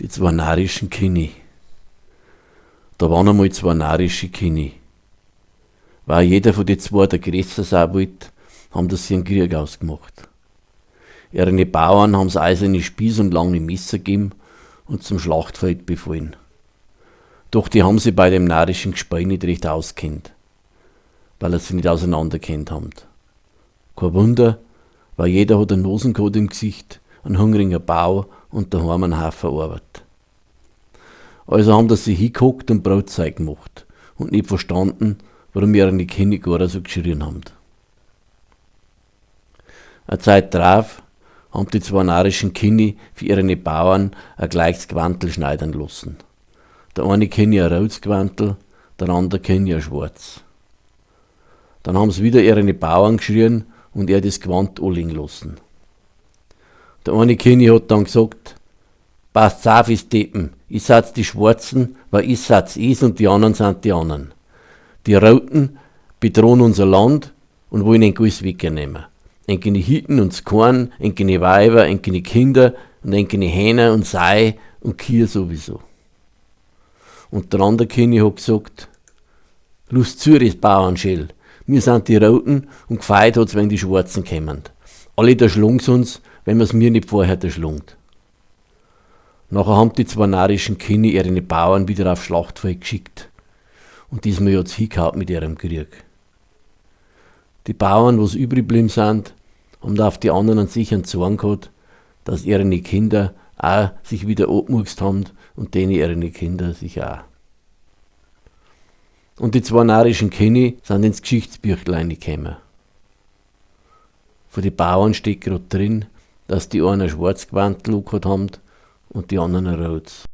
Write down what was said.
Die zwoa narrischen Kinni. Da waren amal zwoa narrische Kinni. Weil jeder von die zwoa der Größte sein wollt, haben das sie einen Krieg ausgemacht. Ihre Bauern haben's eiserne Spieß und lange Messer gegeben und zum Schlachtfeld befohlen. Doch die haben sie bei dem narrischen Gespöl nicht recht auskennt, weil er sie nicht auseinanderkennt haben. Kein Wunder, weil jeder hat einen Nosen gehabt im Gesicht, einen hungrigen Bau und daheim einen Haufen Arbeit. Also haben das sie hingehockt und Brotzeug gemacht und nicht verstanden, warum ihre Kinder gar so geschrien haben. Eine Zeit drauf haben die zwei narrischen Kinder für ihre Bauern ein gleiches Gewandel schneidern lassen. Der eine Kinni ein rotes Gewandel, der andere Kinni ein schwarz. Dann haben sie wieder ihre Bauern geschrien und er das Gewand anlegen lassen. Der eine Kinni hat dann gesagt: „Passt auf, is Deppen, i seid's die Schwarzen, weil i seid's is und die anderen sind die anderen. Die Roten bedrohen unser Land und wollen enk alles wegnehmen. Enkene Hitten und Korn, enkene Weiber, enkene Kinder und enkene Hähner und Sei und Kühe sowieso.“ Und der andere Kinni hat gesagt: „Lust zu, das Bauernschell, mir sind die Roten und gefeit hat's, wenn die Schwarzen kämen. Alle da schlagen's uns, wenn man's mir nicht vorher da schlungt.“ Nachher haben die zwei narrischen Kinni ihre Bauern wieder auf Schlachtfeld geschickt. Und diesmal hat's hingehauen mit ihrem Krieg. Die Bauern, was übrig geblieben sind, haben da auf die anderen an sich einen Zorn gehabt, dass ihre Kinder auch sich wieder abgemurkst haben und denen ihre Kinder sich auch. Und die zwei narrischen Kinni sind ins Geschichtsbüchlein gekommen. Von die Bauern steht grad drin, dass die einen ein schwarz Gewandel angehabt haben und die anderen ein rotes.